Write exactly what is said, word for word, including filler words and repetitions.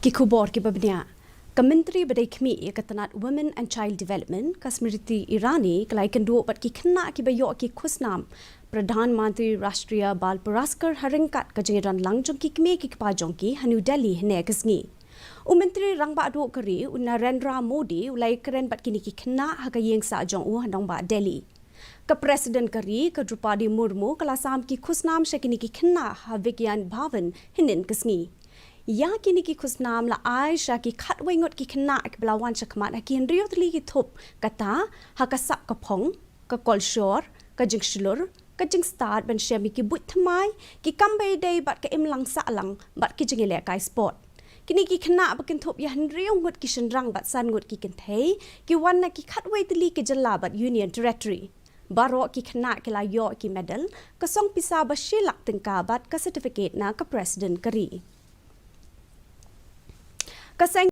Ki khubor kiba bniah. Ka Myntri ba dei khmih ïa ka tnat Women and Child Development, ka Smriti Irani, ka la ïakynduh bad ki khynnah kiba ïoh ki khusnam Pradhan Mantri Rashtriya Bal Puraskar ha ryngkat ka jingïadon lang jong ki kmie ki kpa jong ki ha New Delhi hynne ka sngi. U Myntri Rangbah Duh ka ri, u Narendra Modi, u la ïakren bad kine ki khynnah ha ka ïing sah jong u ha nongbah Delhi. Ka President ka ri, ka Droupadi Murmu, ka la sam ki khusnam sha kine ki khynnah ha Vigyan Bhawan hynnin ka sngi. Ïa kine ki khusnam la ai sha ki khatwei ngut ki khynnah kiba la wan shakhmat ha ki hynriew tylli ki thup, kata ha ka sap ka phong, ka kolshor, ka jingshlur, ka jingstad ban shem ïa ki buit thymmai, ki kam ba ïadei bad ka imlang sahlang bad ki jingïalehkai sport. Kine ki khynnah ba kynthup ïa hynriew ngut ki shynrang bad san ngut ki kynthei, ki wan na ki khatwei tylli ki jylla bad Union Territory. Baroh ki khynnah ki la ïoh ki medal, ka song pisa ba shi lak tyngka bad ka certificate na ka President ka ri. Ka seng